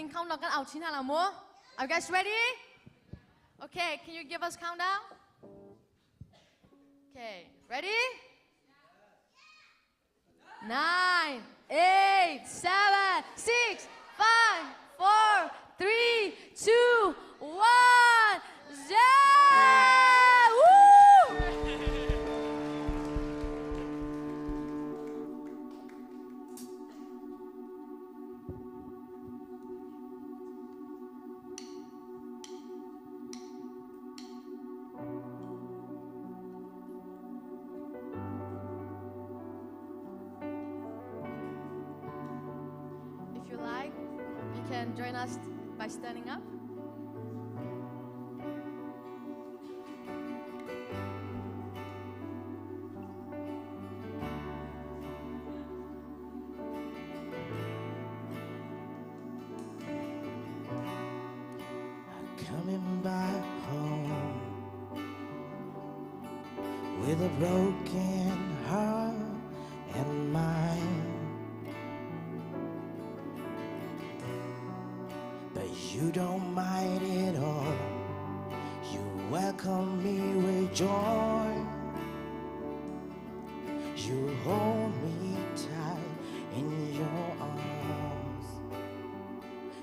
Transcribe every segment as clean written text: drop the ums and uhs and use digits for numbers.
in countdown kan au chin hna la mu. Are you guys ready? Okay, can you give us countdown? Okay, ready? 9, 8, 7, 6, 5, 4, 3, 2, 1, 0! Woo! If you like, you can join us by standing up. Coming back home with a broken heart and mind. But you don't mind it all. You welcome me with joy. You hold me tight in your arms,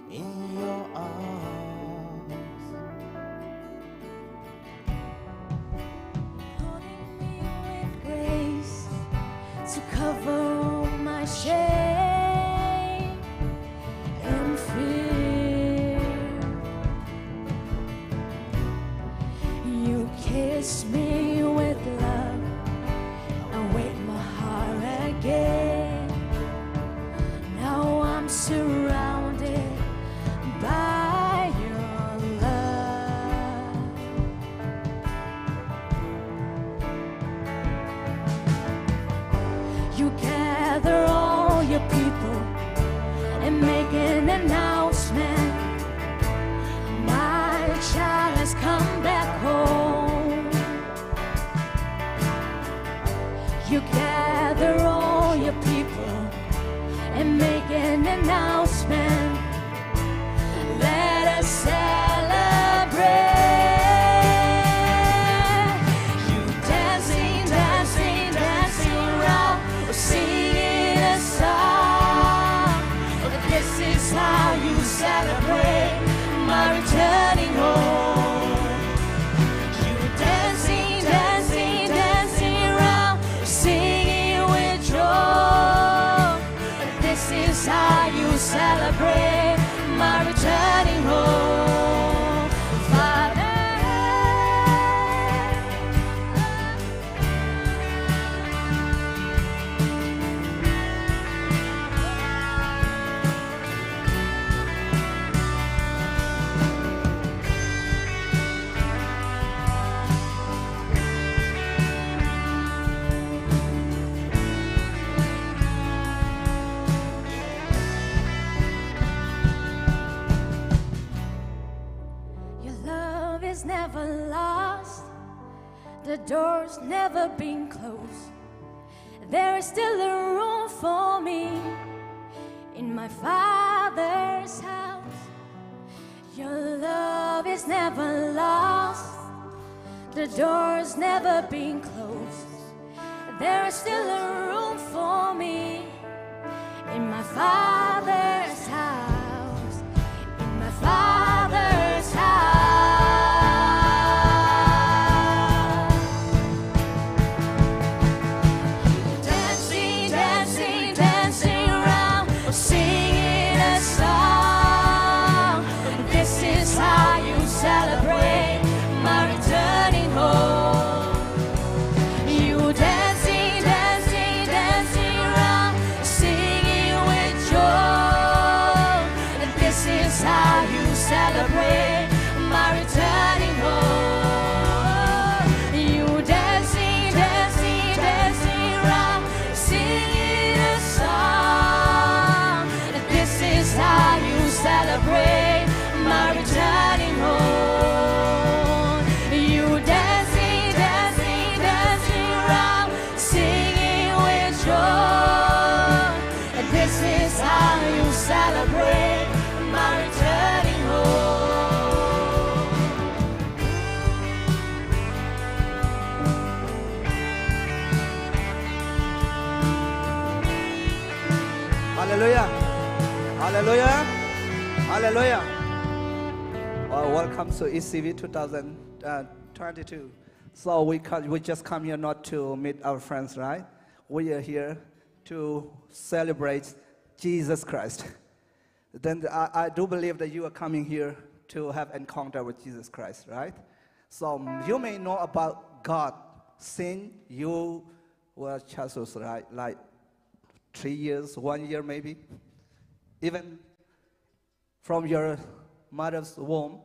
in your arms. Holding me with grace to cover my shame and fear. You kiss me with love and wake my heart again. Now I'm surrounded by your love. You gather all your people and make an announcement. My child has come back home. You gather all your people and make an announcement. Let us celebrate. You dancing, dancing, dancing around, singing a song. This is how you celebrate my returning home. You dancing, dancing, dancing around, singing with joy. This is how you celebrate my returning home. Father. Your love is never lost, the door's never been closed. There is still a room for me in my Father's house. Your love is never lost, the door's never been closed. There is still a room for me in my Father's house. In my Father's house. Dancing, dancing, dancing around, singing a song. This is how you celebrate my returning home. You dancing, dancing, dancing around, singing with joy. This is how you celebrate my returning home. You dancing, dancing, dancing around, singing a song. This is how you celebrate my returning home. You dancing, dancing, dancing around, singing with joy. This is how you celebrate my returning. Hallelujah. Hallelujah. Hallelujah. Well, welcome to ECV 2022. So we, we just come here not to meet our friends, right? We are here to celebrate Jesus Christ. Then I, I do believe that you are coming here to have encounter with Jesus Christ, right? So you may know about God since you were childhood, right? Like 3 years, 1 year maybe, even from your mother's womb.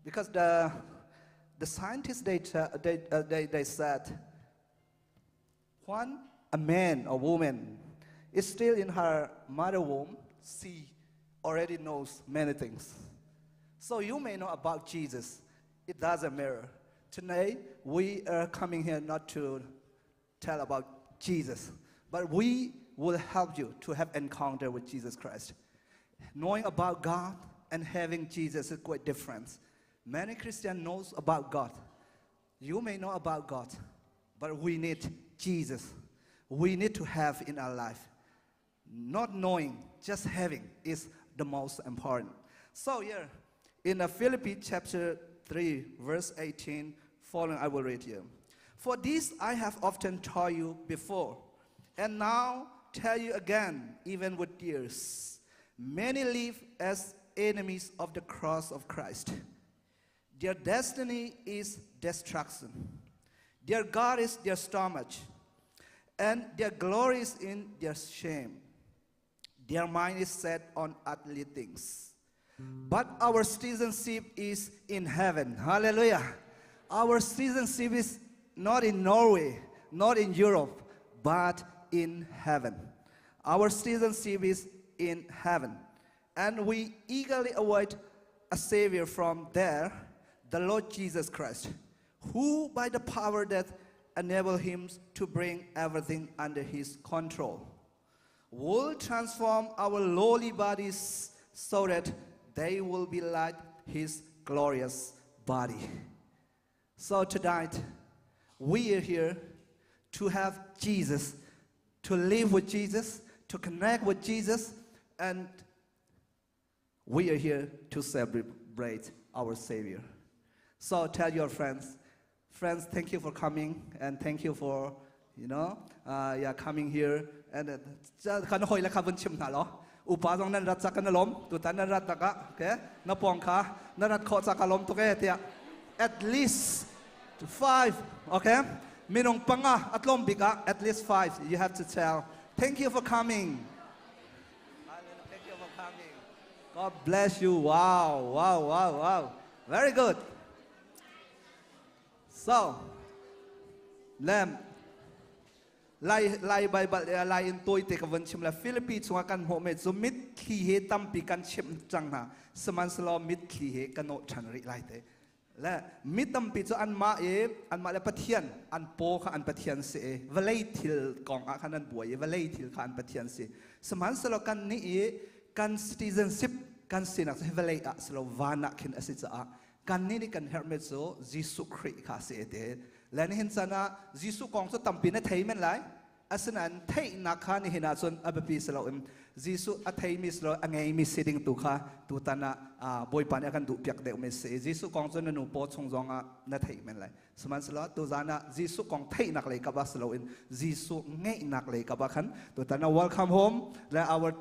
Because the scientists, they said, when a man or woman is still in her mother womb, she already knows many things. So you may know about Jesus. It doesn't matter. Today, we are coming here not to tell about Jesus, but we will help you to have encounter with Jesus Christ. Knowing about God and having Jesus is quite different. Many Christians knows about God. You may know about God, but we need Jesus. We need to have in our life. Not knowing, just having is the most important. So here, in the Philippians chapter 3, verse 18, following, I will read here. For this I have often taught you before, and now tell you again, even with tears. Many live as enemies of the cross of Christ. Their destiny is destruction. Their God is their stomach, and their glory is in their shame. Their mind is set on earthly things. But our citizenship is in heaven. Hallelujah. Our citizenship is not in Norway, not in Europe, but in heaven. Our citizenship is in heaven. And we eagerly await a Savior from there, the Lord Jesus Christ, who by the power that enabled him to bring everything under his control will transform our lowly bodies so that they will be like his glorious body. So tonight, we are here to have Jesus, to live with Jesus, to connect with Jesus, and we are here to celebrate our Savior. So tell your friends, friends, thank you for coming, and thank you for yeah, coming here. And kan hoi la kha vun chim hna lo. Upa zong nan rat ca kan lom, tutan nan rat taka, okay? Na pong kha, na rat kho ca ka lom tuk e tiah. At least five, okay? Minung panga atlom bika, at least five. You have to tell. Thank you for coming. Thank you for coming. God bless you. Wow. Very good. So, lem lai lai Bible lai in toy te ka van chim la Philippi chunga kan ho me chu mit thli he tampi kan chim chang na sihmanhsehlaw mit thli he kan o than ri lai te le mi tampi chu an ma e an ma le Pathian an po kha an Pathian se e vawlei thil kong ah khan an buai e vawlei thil kha an Pathian se. Sihmanhsehlaw kan ni i kan citizenship kan sinak chu vawlei ah silo van ah khin asi caah kan ni nih kan herh me cu Jesuh Khrih kha si te le nihin chan ah Jesuh kong cu tampi na thei men lai. Asinain theihnak kha nihin ah cun a biapi si loin Jesuh a theimi si lo a ngeimi si ding tu kha tutan ah Bawipa nih a kan duh piak deuh mi si. Jesuh kong cu na nu paw chung zong ah na theih men lai. Sihmanhsehlaw tuzan ah Jesuh kong theihnak lei kap ah si loin Jesuh ngeihnak lei kap ah khan tutan ah welcome home le our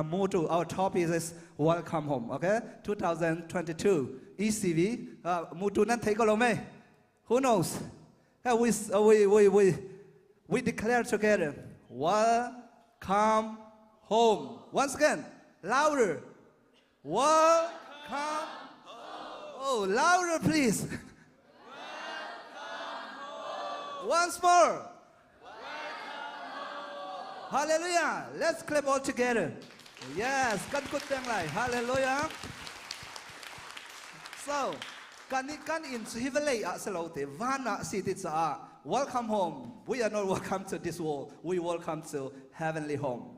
motto, our topic is welcome home, okay? 2022 ECV motto nan thei ko lo me? Who knows? We, we, we, we declare together, welcome home. Once again, louder. Welcome home. Oh, louder, please. Once more. Hallelujah. Let's clap all together. Yes, kan kut teng lai. Hallelujah. So, kan ni kan in chu hi vawlei ah salo te van ah si ti caah welcome home. We are not welcome to this world. We welcome to heavenly home.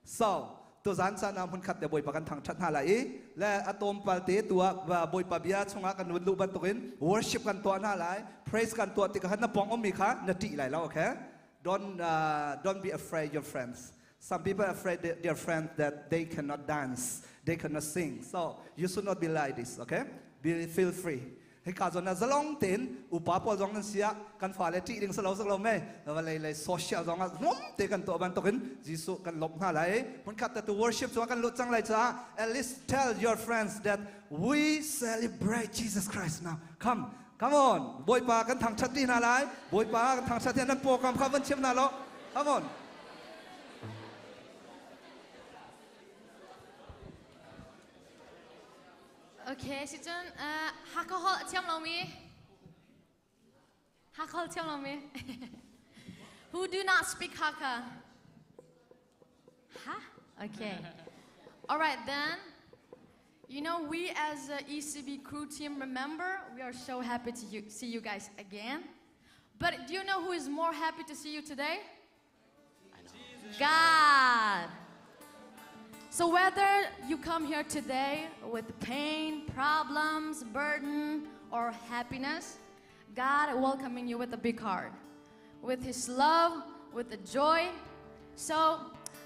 So, tu zan caan ah hmun khat te Bawipa kan thangthat hna lai i le atom pal te tua Bawipa bia chungah kan vun luh bantukin worship kan tuah hna lai. Praise kan tuah tikah na pong ummi kha na ṭih lai lo, okay? Don't be afraid your friends. Some people are afraid that their friends that they cannot dance, they cannot sing. So you should not be like this, okay? Be feel free. Hika zon na zalong tein upa pawl zong nan sia kan fale ṭih ding salo sak lo me lei lei social zong ah nuam te kan tuah bantukin Jesuh kan lawmh hna lai. Hmunkhat te tu worship cu kan lut cang lai caah at least tell your friends that we celebrate Jesus Christ now. Come, come on. Bawipa kan thangṭhat ti hna lai. Bawipa kan thangṭhat hi nan pawkam kha van chim hna law. Come on. Okay, si cun Hakha holh a thiam lomi? Hakha holh thiam lomi? Who do not speak Hakha? Huh? Okay. All right then. You know, we as a ECB crew team remember, we are so happy to you, see you guys again. But do you know who is more happy to see you today? God. So whether you come here today with pain, problems, burden, or happiness, God welcoming you with a big heart, with His love, with the joy. So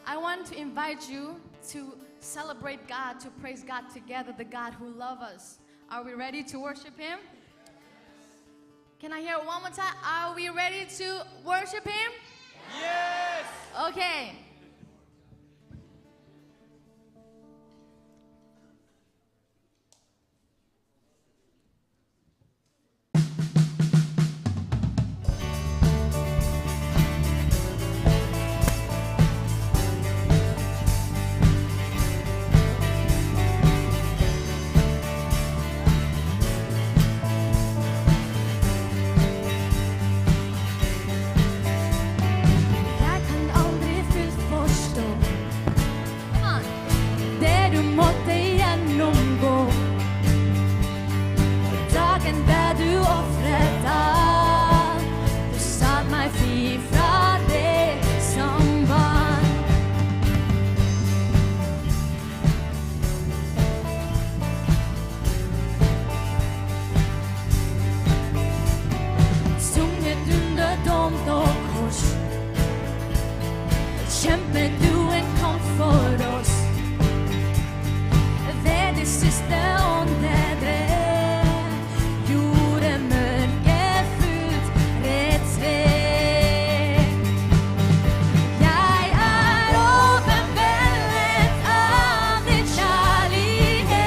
I want to invite you to celebrate God, to praise God together, the God who loves us. Are we ready to worship Him? Can I hear it one more time? Are we ready to worship Him? Yes! Okay. Jeg kan aldri fullt forstå Come on. Det du måtte gjennomgå. Dagen der du ofret alt, du satte meg fri fra det som var. Sunget under dom og kors. Kjempet du en kamp for oss. Ved det siste åndedrett gjorde mørket fullt retrett. Jeg er overveldet av din kjærlighet.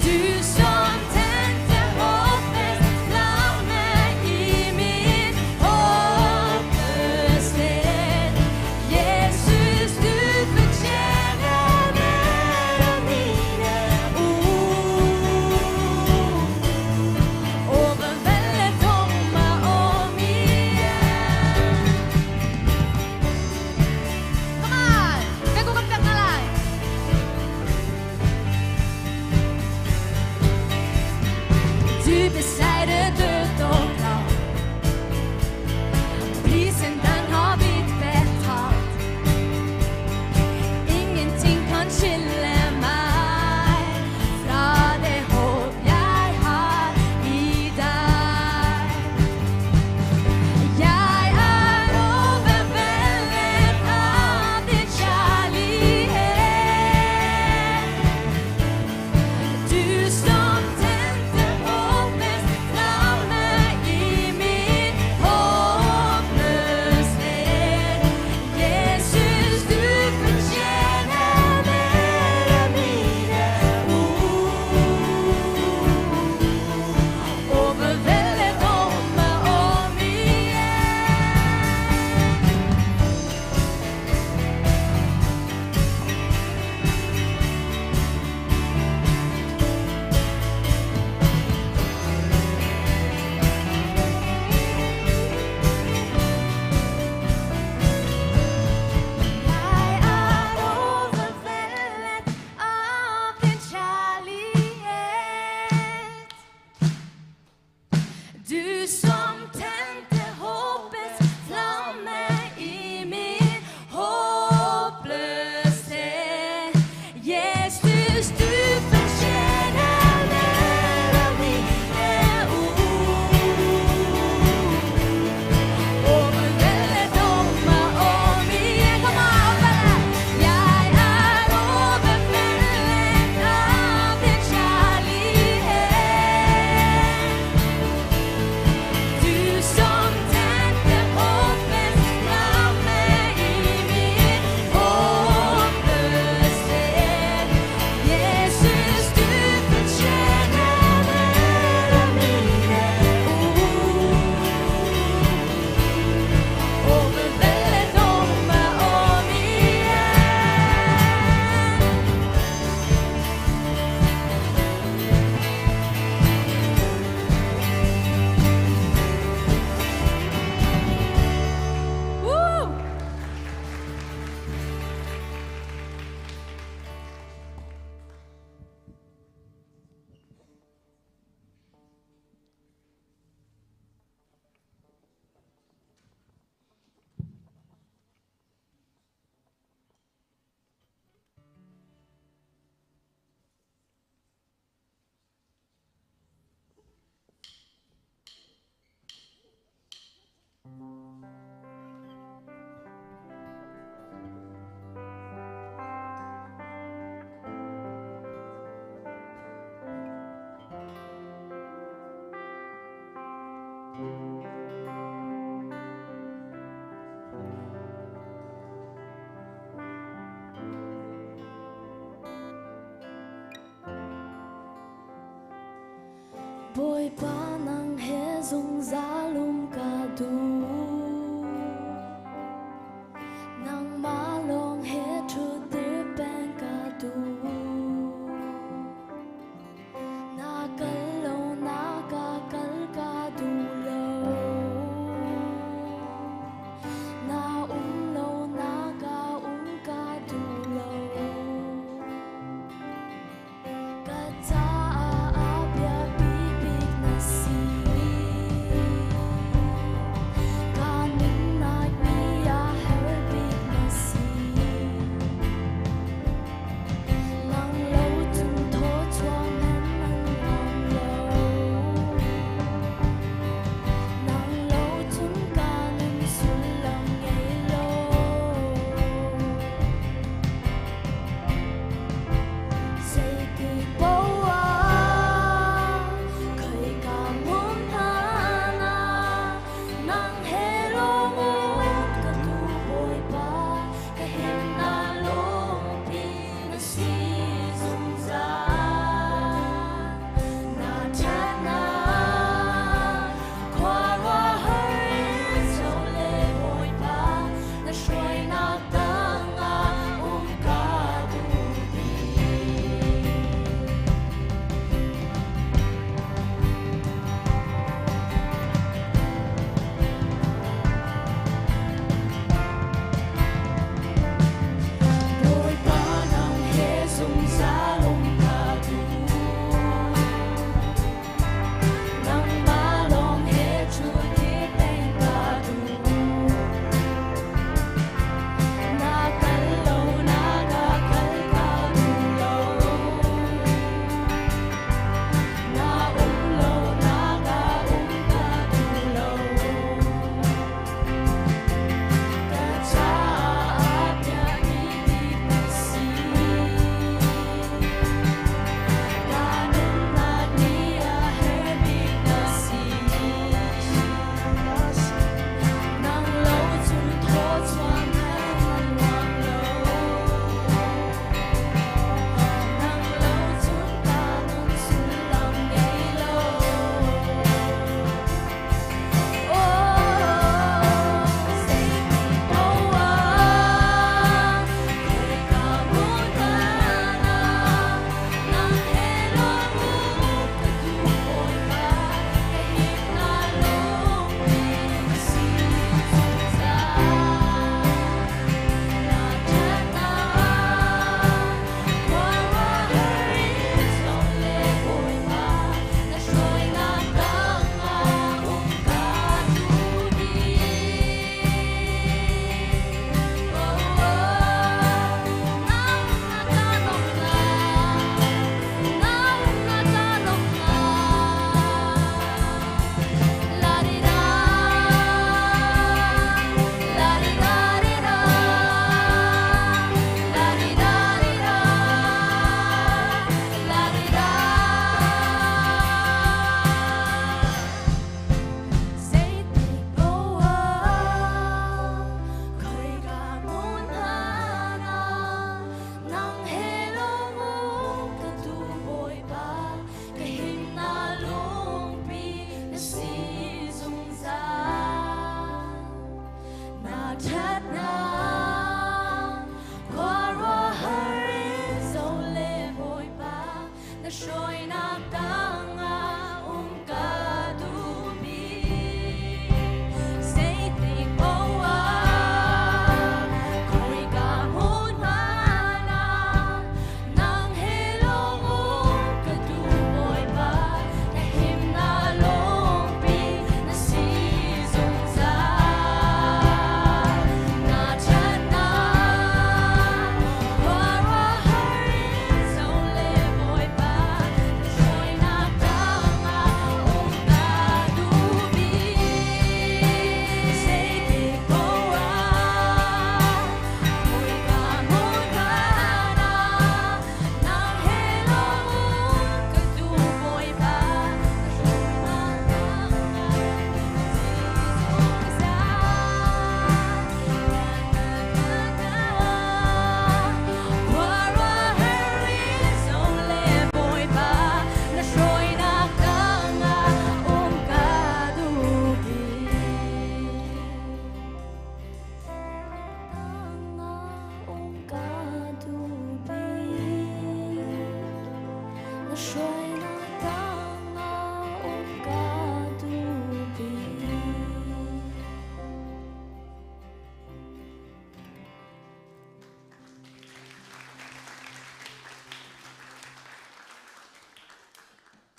Du som tente håpets flamme i min håpløshet. Jesus, du fortjener mer enn mine ord. Overveldet om meg om igjen. Come on! Kan ko kam na lai. Du beseiret død og grav. Prisen den har blitt betalt. Ingenting kan skille meg fra det håp jeg har i deg. Jeg er overveldet av din kjærlighet. Du som tente håpets flamme i min håpløshet. Jesus, du fortjener mer. Bawipa nang he zungzal um ka duh. Nangmah lawng he ṭhutdir peng ka duh. Na kal lo na ka kal ka duh lo. Na um lo na ka um ka duh lo. Ka caah a biapi bik na si.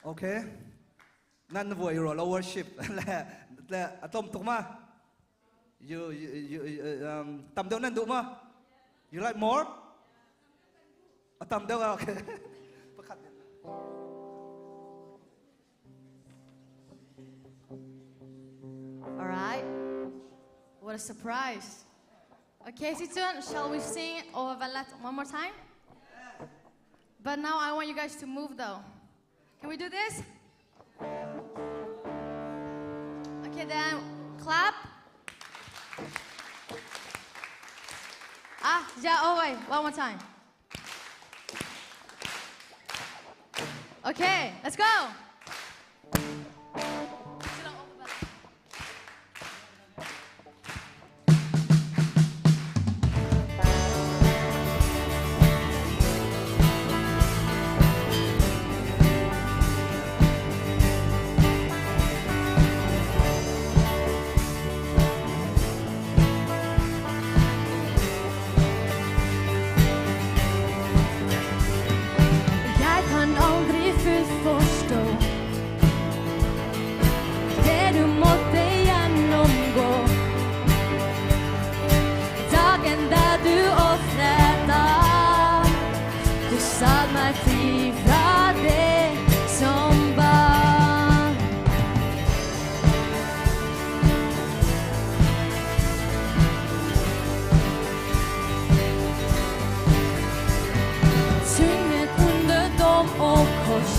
Okay. Nan vuai ro lo worship le le atom tuk ma? You, you, you tam deuh nan duh ma? You like more? Atam deuh okay. Pakhat. All right. What a surprise. Okay, Situn, shall we sing Over Valat one more time? But now I want you guys to move though. Can we do this? Okay, then clap. Ah, yeah, oh wait, one more time. Okay, let's go. Jeg kan aldri fullt forstå det du måtte gjennomgå. Dagen da du ofret alt, du satte meg fri fra det som var. Tynget under dom og kors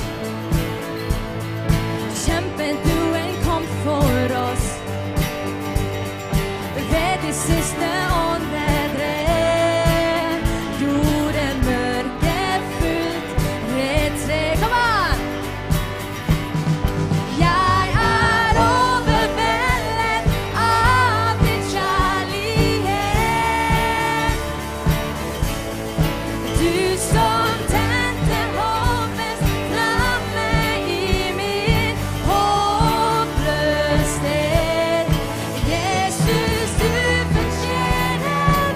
kjempet du en kamp for oss. Ved de siste åndedrett gjorde mørket fullt retre. Come on! Jeg er overveldet av din kjærlighet. Du som tente håpets flamme i min håpløshet. Jesus, du fortjener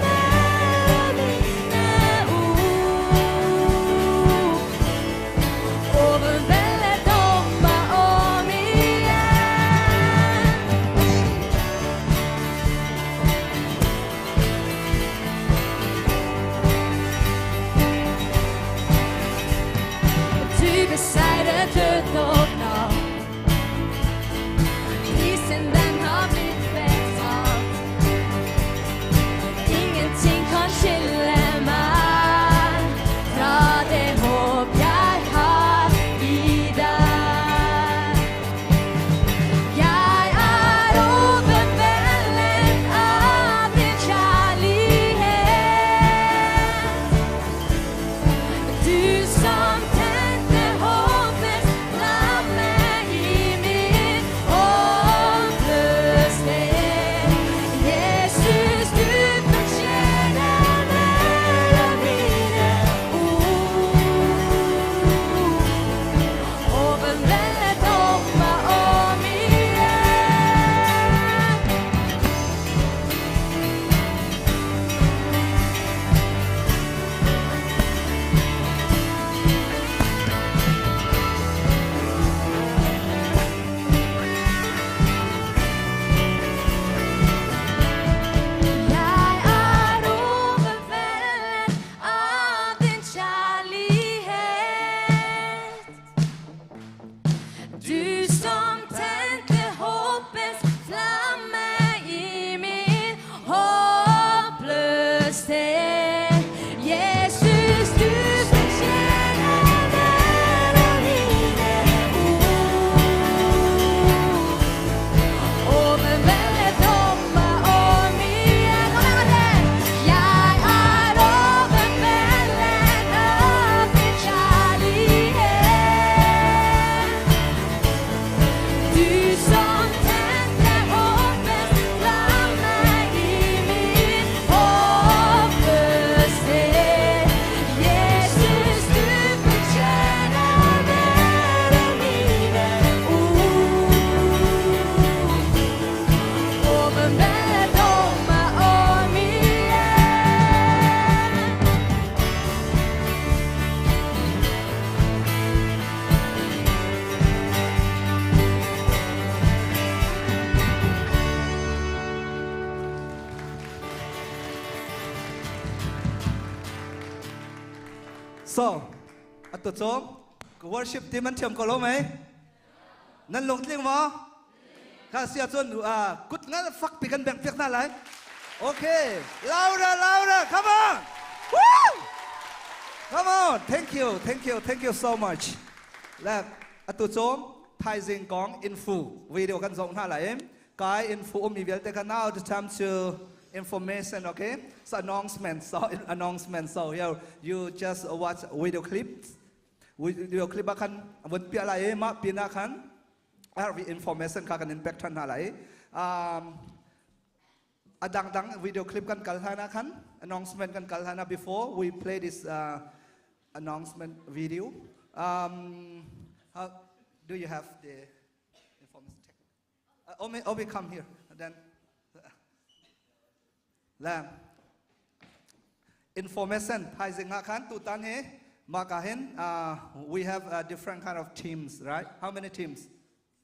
mine ord. Overveldet om meg om igjen. So, atu cu worship team an thiam ko lo mei? Nan lungtling maw? Ka si ahcun kut ngal fak pi kan bengh piak hna lai. Okay, louder, louder, come on! Woo! Come on, thank you, thank you, thank you so much. Le atu cu thaizing kong info video kan zoh hna lai. Kai info ummi vialte kha now the time to information, okay? So announcement, so announcement. So here you just watch video clips. Video clip ah khan vun piah lai i mah pin ah khan RV information kha kan in pek than hna lai. A dangdang video clip kan kal hlan ah khan announcement kan kal hlan ah before we play this announcement video how do you have the information check? Omi, Omi come here and then la information thaizing ah khan tutan hi maka hin we have different kind of teams, right? How many teams?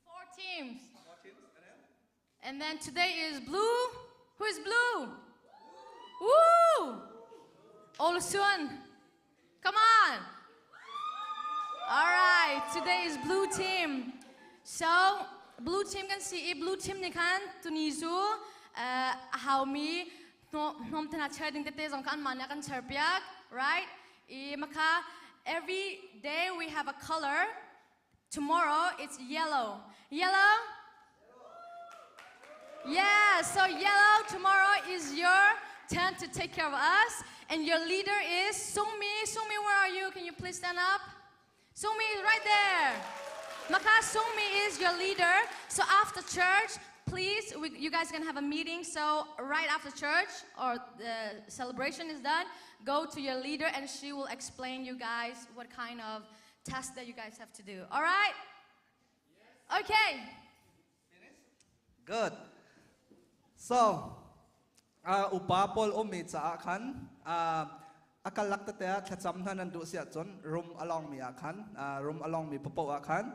Four teams. Four teams. And then today is blue. Who is blue? Woo! Olsun. Come on. All right, today is blue team. So, blue team kan si i blue team nih khan tuni cu a haumi hnawm tena chair ding tete zong kha anmah nih a kan chair piak, right? I makha every day we have a color. Tomorrow it's yellow. Yellow? Yeah, so yellow tomorrow is your turn to take care of us. And your leader is Sungmi. Sungmi, where are you? Can you please stand up? Sungmi is right there. Maka Sungmi is your leader. So after church, please, you guys are gonna have a meeting. So right after church or the celebration is done, go to your leader and she will explain you guys what kind of task that you guys have to do. All right? Yes. Okay. Good. So, upa pawl ummi caah khan a kalak tete ah thlacam hna nan duh si ahcun room along mi ah khan room along mi papoh ah khan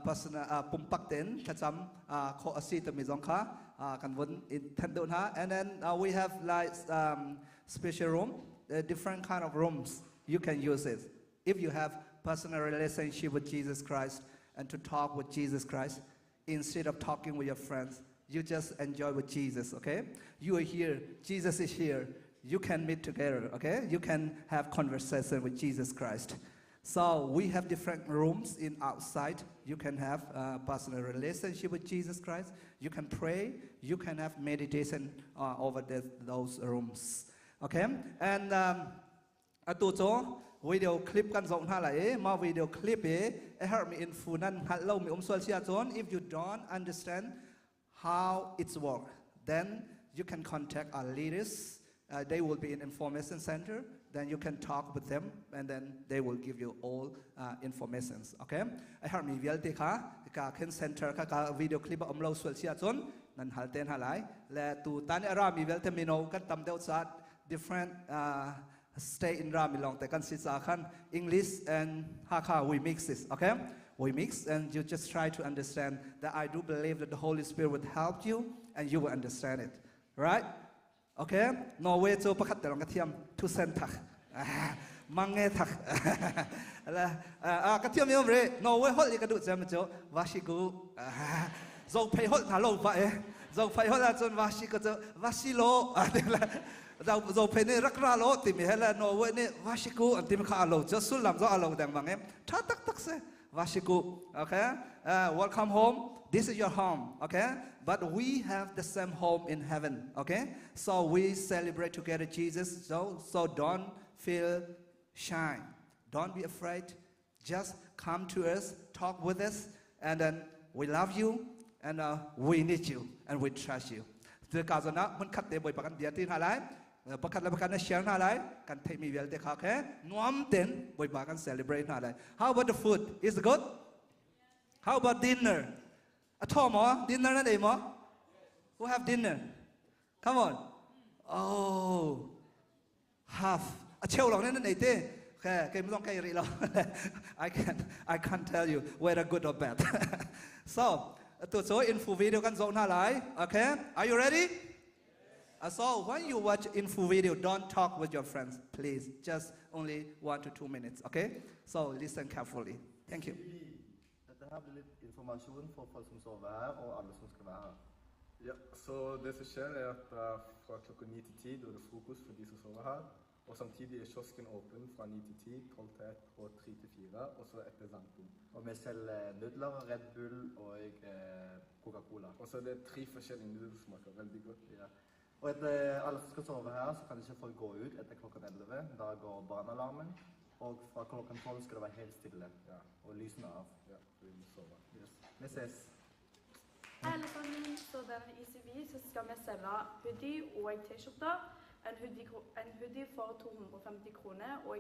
personal pumpak tein thlacam khawh a si timi zong kha kan vun in thanh duh hna. And then we have like special room, different kind of rooms you can use it. If you have personal relationship with Jesus Christ and to talk with Jesus Christ, instead of talking with your friends, you just enjoy with Jesus, okay? You are here, Jesus is here. You can meet together, okay? You can have conversation with Jesus Christ. So we have different rooms in outside. You can have a personal relationship with Jesus Christ. You can pray. You can have meditation over those rooms. Okay? And atu cu video clip kan zoh hna lai i mah video clip i a herhmi info nan hngalh lomi um sual si ahcun, if you don't understand how it's work, then you can contact our leaders. They will be in information center. Then you can talk with them and then they will give you all informations, okay? A herhmi vialte kha ka khen center kha ka video clip a um lo sual si ahcun nan hal te hna lai. Le tu tan a rami vialte mino kan tam deuh caah different state in rami long te kan si ca khan English and Hakha we mix this, okay? We mix and you just try to understand that. I do believe that the Holy Spirit would help you and you will understand it, right? Okay, Norway cu pakhat te long ka thiam thu sen thak mange thak la ka thiam yom re Norway hol i ka duh cem cu vashigu zo phei hol hna lo pa e zo phei hol ahcun vashi ka cu vasilo zo phei nih rak ra lo timi he le Norway nih vashiku an timi kha alo cu sullam zo alo deng bang e tha tak tak se vashiku. Okay, welcome home. This is your home, okay? But we have the same home in heaven, okay? So we celebrate together Jesus. So don't feel shy, don't be afraid. Just come to us, talk with us, and then we love you and we need you and we trust you. Ka zona mun khat te boi pakan bia ti hna lai pakhat le pakhat na share hna lai kan theimi vialte kha khe nuam ten Bawipa kan celebrate hna lai. How about the food? Is it good? How about dinner? A thaw maw? Dinner nan ei maw? Who have dinner? Come on. Oh, half a cheu lawng nan ei te okay kei zong kai ri lo. I can't tell you whether good or bad. So tu cu info video kan zoh hna lai, okay? Are you ready? So when you watch info video, don't talk with your friends, please. Just only 1 to 2 minutes, okay? So listen carefully. Thank you. Dette her blir litt informasjon for folk som sover her, og alle som skal være her. Ja, så det som skjer er at fra klokka 9 til 10, da er det frokost for de som sover her. Og samtidig er kiosken åpen fra 9 til 10, 12 til 1 og 3 til 4, og så etter Zanto. Og vi selger nudler, Red Bull og Coca-Cola. Og så er det tre forskjellige nudelsmaker. Veldig godt. Ja. Og etter alle som skal sove her, så kan ikke folk gå ut etter klokken 11. Da går brannalarmen. Og fra klokken 12 skal det være helt stille. Og lysene av. Ja, vi må sove. Yes. Vi ses. Hei alle sammen, så denne ECV så skal vi selge hoodie og T-skjorter. En hoodie for 250 kroner og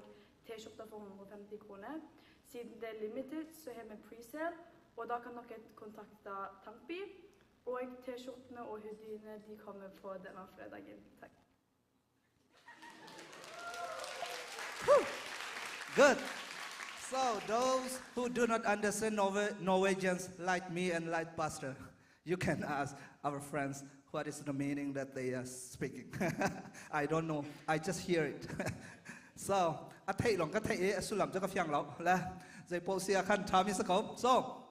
T-skjorter for 150 kroner. Siden det er limited, så har vi presale, og da kan dere kontakte Tampi. Og T-skjortene og hoodiene, de kommer på denne fredagen. Takk. Good. So those who do not understand Norwegians like me and like Pastor, you can ask our friends what is the meaning that they are speaking. I don't know. I just hear it. So a thei long ka thei e sulam chu ka fiang lo la zai po sia khan thami sa ko. So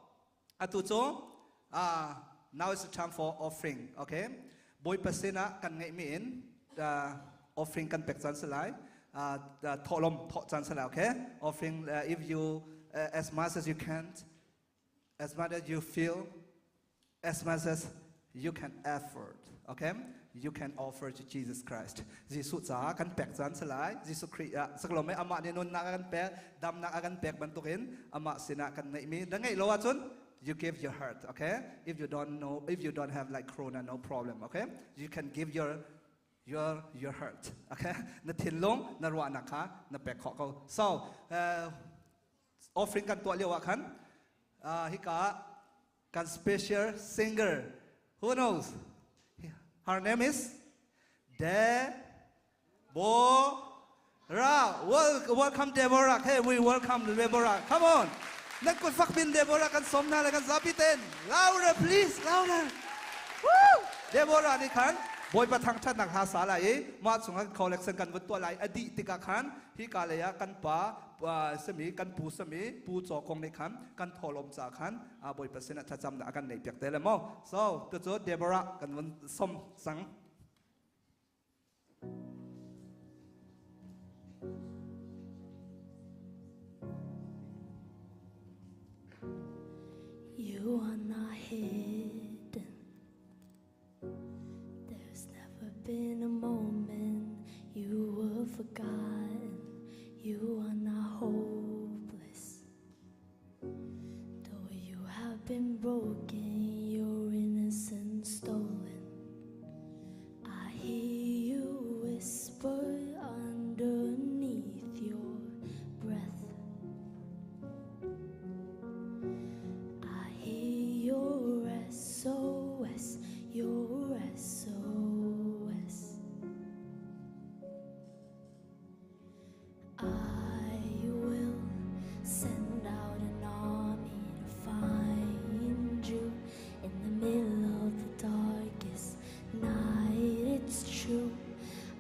atu chu ah, now is the time for offering, okay? Bawipa sinah kan ngai mi in offering kan pek chan salai tholom tho chan salai, okay? Offering, if you as much as you can, as much as you feel, as much as you can afford, okay? You can offer to Jesus Christ. Jesuh ca kan pek chan salai. Jesuh Khrih ah saklom amah nih nun nak kan pek, dam nak kan pek bantukin amah sinah kan ngeih mi da ngeih lo ahcun you give your heart, okay? If you don't know, if you don't have like krona, no problem, okay? You can give your heart, okay? Na thinlung na ruahnak kha na pek khawh ko. So offering kan tuah lio ah khan hika kan special singer, who knows her name is? Deborah. Welcome, Deborah. Hey, we welcome Deborah. Come on. Nan kut fak bin Deborah kan som na le kan zapi ten. Louder, please, louder. Woo! Deborah ni khan Bawipa thangthat nak ha sa lai i mah chungah collection kan vun tuah lai. Adi tikah khan hi ka lei ah kan pa sami kan pu sami pu chaw kong nih khan kan tholom ca khan Bawipa sinah thlacam na kan nei piak te le mo. So tu cu Deborah kan vun som sang. You are not hidden. There's never been a moment you were forgotten. You are not hopeless. Though you have been broken, your innocence stolen. I hear you whisper underneath your breath. I hear your SOS, your SOS. I will send out an army to find you in the middle of the darkest night. It's true,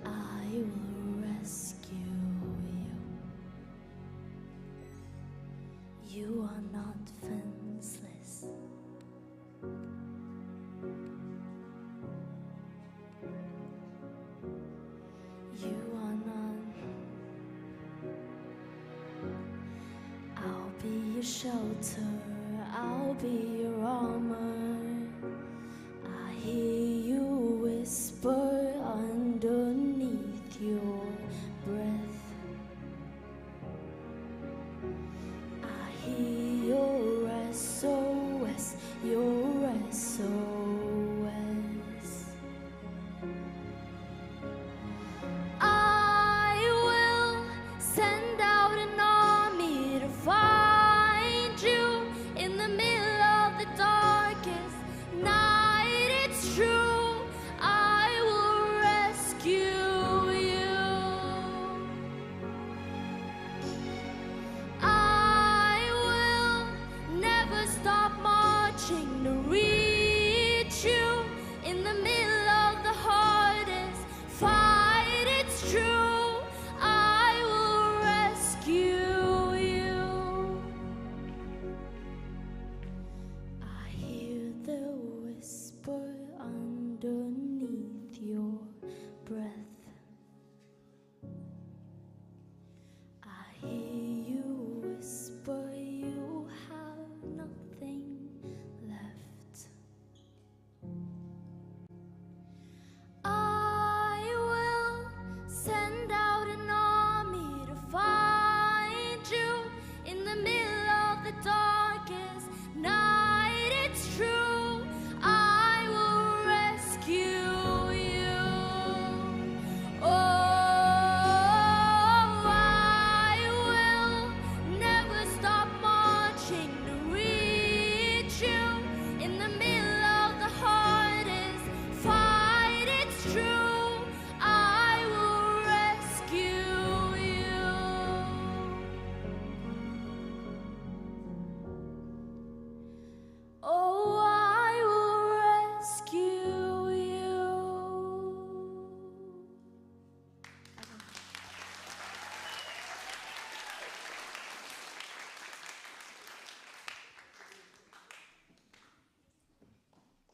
I will rescue you. You are not defenseless. You are not. I'll be your shelter, I'll be your armor. I hear you whisper underneath your breath. I hear your SOS, your SOS. I will send out an army to find you in the middle of the darkest night. It's true. He.